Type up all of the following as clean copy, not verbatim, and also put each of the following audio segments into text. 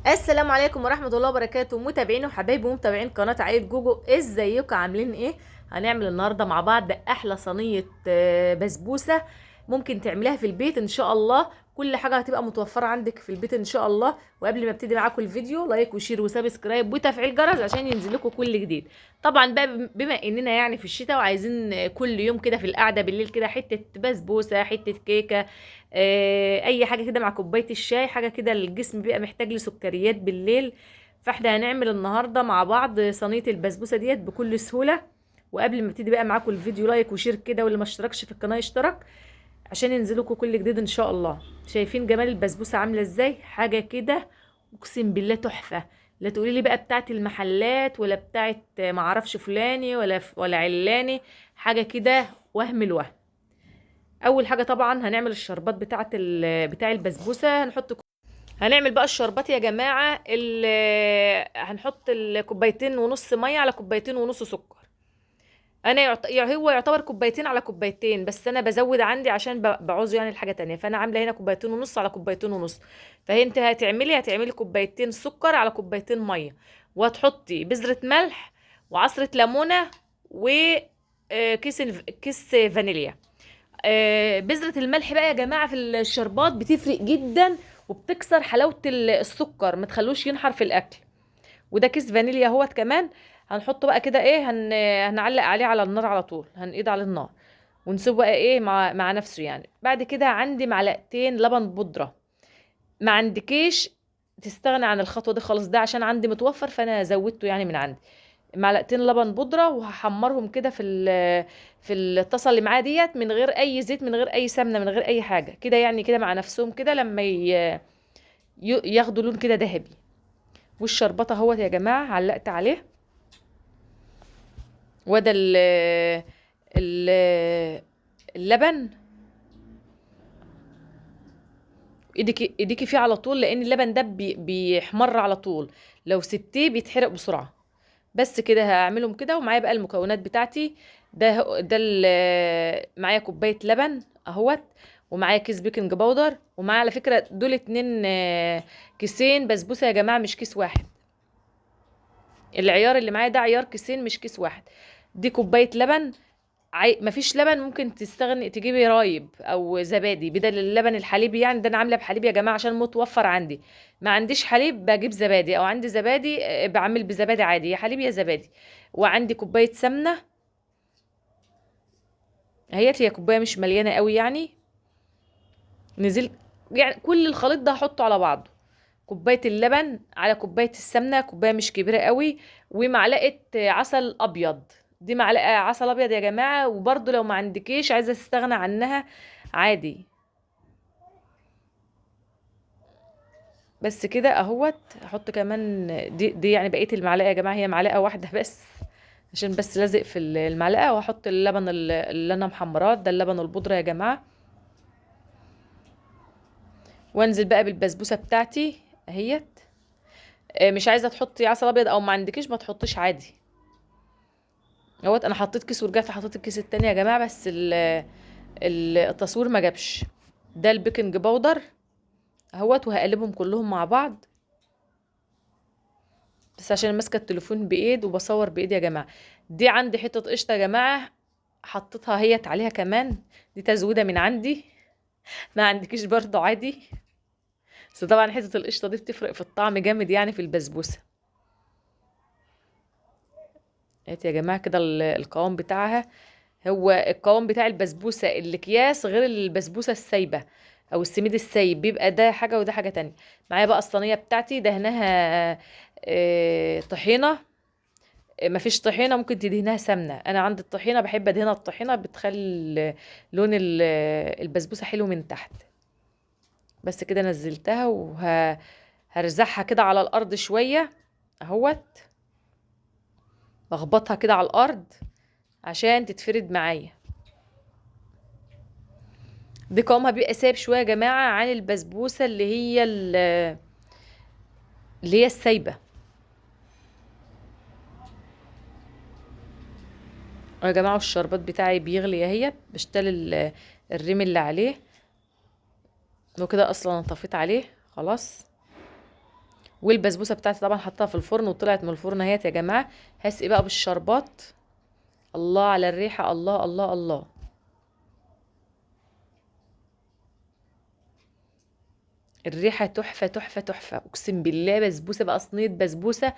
السلام عليكم ورحمة الله وبركاته، متابعين وحبايبي ومتابعين قناة عائلة جوجو، ازيكم عاملين ايه؟ هنعمل النهاردة مع بعض احلى صينية بسبوسة ممكن تعمليها في البيت ان شاء الله. كل حاجة هتبقى متوفرة عندك في البيت ان شاء الله. وقبل ما ابتدي معاكم الفيديو like و share و subscribe وتفعيل جرس عشان ينزل لكم كل جديد. طبعا بقى بما اننا يعني في الشتاء وعايزين كل يوم كده في القعدة بالليل كده حتة بسبوسة، حتة كيكة، اي حاجة كده مع كوباية الشاي، حاجة كده الجسم بيبقى محتاج لسكريات بالليل. فاحنا هنعمل النهارده مع بعض صينية البسبوسه ديت بكل سهولة. وقبل ما ابتدي بقى معاكم الفيديو like و share كده، واللي ما اشتركش في القناة يشترك عشان ينزلكم كل جديد ان شاء الله. شايفين جمال البسبوسه عامله ازاي؟ حاجة كده اقسم بالله تحفة. لا تقولي لي بقى بتاعه المحلات ولا بتاعه معرفش فلاني ولا علاني، حاجة كده وهم الوهم. اول حاجة طبعا هنعمل الشربات بتاعه بتاع البسبوسه. هنعمل بقى الشربات يا جماعة. هنحط الكوبايتين ونص مية على كوبايتين ونص سكر. انا هو يعتبر كوبايتين على كوبايتين، بس انا بزود عندي عشان بعوزه يعني لحاجة تانية، فانا عامله هنا كوبايتين ونص على كوبايتين ونص. فانت هتعملي كوبايتين سكر على كوبايتين مية، وهتحطي بذرة ملح وعصره ليمونه وكيس كيس فانيليا. بذرة الملح بقى يا جماعة في الشربات بتفرق جدا وبتكسر حلاوة السكر، ما تخلوش ينحر في الأكل. وده كيس فانيليا اهوت كمان هنحطه بقى كده ايه، هنعلق عليه على النار على طول، هنقيد على النار ونسيبه بقى ايه مع نفسه يعني. بعد كده عندي معلقتين لبن بودرة. ما عندكيش تستغنى عن الخطوة دي خالص، ده عشان عندي متوفر فأنا زودته يعني من عندي. معلقتين لبن بودرة وهحمرهم كده في الطاسة اللي معايا ديت، من غير أي زيت، من غير أي سمنة، من غير أي حاجة كده يعني، كده مع نفسهم كده لما ياخدوا لون كده ذهبي. والشربطة اهوت يا جماعة علقت عليه، وده اللبن ايديكي فيه على طول، لان اللبن ده بيحمر على طول، لو سبتيه بيتحرق بسرعة. بس كده هعملهم كده. ومعايا بقى المكونات بتاعتي، ده معايا كوباية لبن اهوت، ومعايا كيس baking powder، ومعايا على فكرة دول 2، كيسين بسبوسة يا جماعة، مش كيس واحد. العيار اللي معايا ده عيار كيسين مش كيس واحد. دي كوباية لبن، مفيش لبن ممكن تستغني تجيبي رايب او زبادي بدل اللبن الحليب يعني، ده انا عامله بحليب يا جماعة عشان متوفر عندي. ما عنديش حليب بجيب زبادي، او عندي زبادي، بعمل بزبادي عادي، يا حليب يا زبادي. وعندي كوباية سمنه اهيت، هي كوباية مش مليانة قوي يعني، نزل يعني كل الخليط ده هحطه على بعضه. كوباية اللبن على كوباية السمنة، كوباية مش كبيرة قوي، ومعلقة عسل ابيض. دي معلقه عسل ابيض يا جماعة، وبرده لو ما عندكيش عايزه تستغنى عنها عادي. بس كده اهوت. هحط كمان دي يعني بقية المعلقة يا جماعة، هي معلقه واحدة بس عشان بس لازق في المعلقة. واحط اللبن اللي انا محمراه ده، اللبن البودره يا جماعة. وانزل بقى بالبسبوسه بتاعتي اهيت. مش عايزه تحطي عسل ابيض او ما عندكيش ما تحطيش عادي اهوت. انا حطيت كيس ورجعت حطيت الكيس التاني يا جماعة، بس التصوير ما جابش. ده ال baking powder اهوت، وهقلبهم كلهم مع بعض، بس عشان ماسكه التليفون بايد وبصور بايد يا جماعة. دي عندي حتة قشطه يا جماعة حطيتها هيت عليها كمان، دي تزويده من عندي، ما عندكيش برضو عادي، بس طبعا حتة القشطه دي بتفرق في الطعم جامد يعني في البسبوسه. هات يا جماعة كده القوام بتاعها، هو القوام بتاع البسبوسه الاكياس غير البسبوسه السايبه او السميد السايب، بيبقى ده حاجة وده حاجة تانية. معايا بقى الصينية بتاعتي دهناها، طحينه، مفيش طحينه ممكن تدهنها سمنه، انا عندي الطحينه بحب ادهنها الطحينه، بتخلي لون البسبوسه حلو من تحت. بس كده نزلتها وهرزعها كده على الارض شوية اهوت، بخبطها كده على الارض عشان تتفرد معايا. دي قوامها بيبقى سايب شوية يا جماعة عن البسبوسه اللي هي السايبه. يا جماعة الشربات بتاعي بيغلي اهيت، بشتل الريم اللي عليه وكده، اصلا طفيت عليه خلاص. والبسبوسه بتاعتي طبعا حطها في الفرن وطلعت من الفرن اهيت يا جماعة. هسقي بقى بالشربات. الله على الريحة، الله الله الله. الريحة تحفة تحفة تحفة، اقسم بالله. بسبوسه بقى، صينية بسبوسه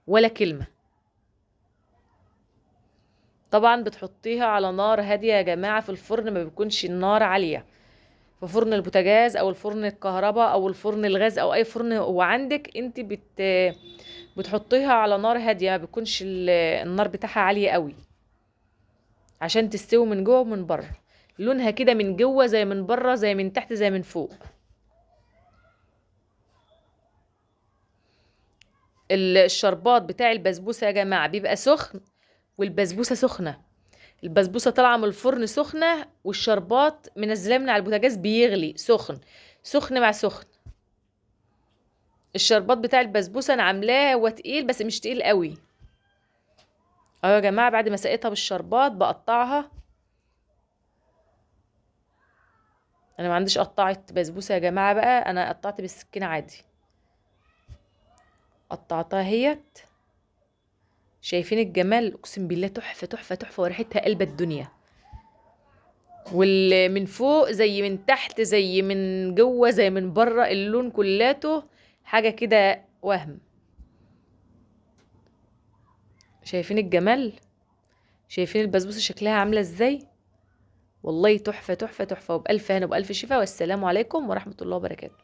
ولا كلمة. طبعا بتحطيها على نار هادية يا جماعة في الفرن، ما بيكونش النار عالية. في فرن البوتاجاز او الفرن الكهرباء او الفرن الغاز او اي فرن هو عندك انت بتحطيها على نار هادية، ما بيكونش النار بتاعها عالية قوي، عشان تستوي من جوه ومن بره. لونها كده من جوه زي من بره، زي من تحت زي من فوق. الشربات بتاع البسبوسه يا جماعة بيبقى سخن، والبسبوسه سخنة. البسبوسه طالعه من الفرن سخنة، والشربات منزلاه من على البوتاجاز بيغلي سخن، سخن مع سخن. الشربات بتاع البسبوسه انا عاملاه هو تقيل بس مش تقيل قوي اهو يا جماعة. بعد ما سقيتها بالشربات بقطعها. انا ما عنديش قطعه بسبوسه يا جماعة بقى، انا قطعت بالسكينة عادي. قطعتها اهيت. شايفين الجمال؟ اقسم بالله تحفة تحفة تحفة، وريحتها قلب الدنيا. والمن فوق زي من تحت زي من جوه زي من بره، اللون كلاته حاجة كده وهم. شايفين الجمال؟ شايفين البسبوسه شكلها عامله ازاي؟ والله تحفة تحفة تحفة. وبألف هنا وبألف شفا، والسلام عليكم ورحمة الله وبركاته.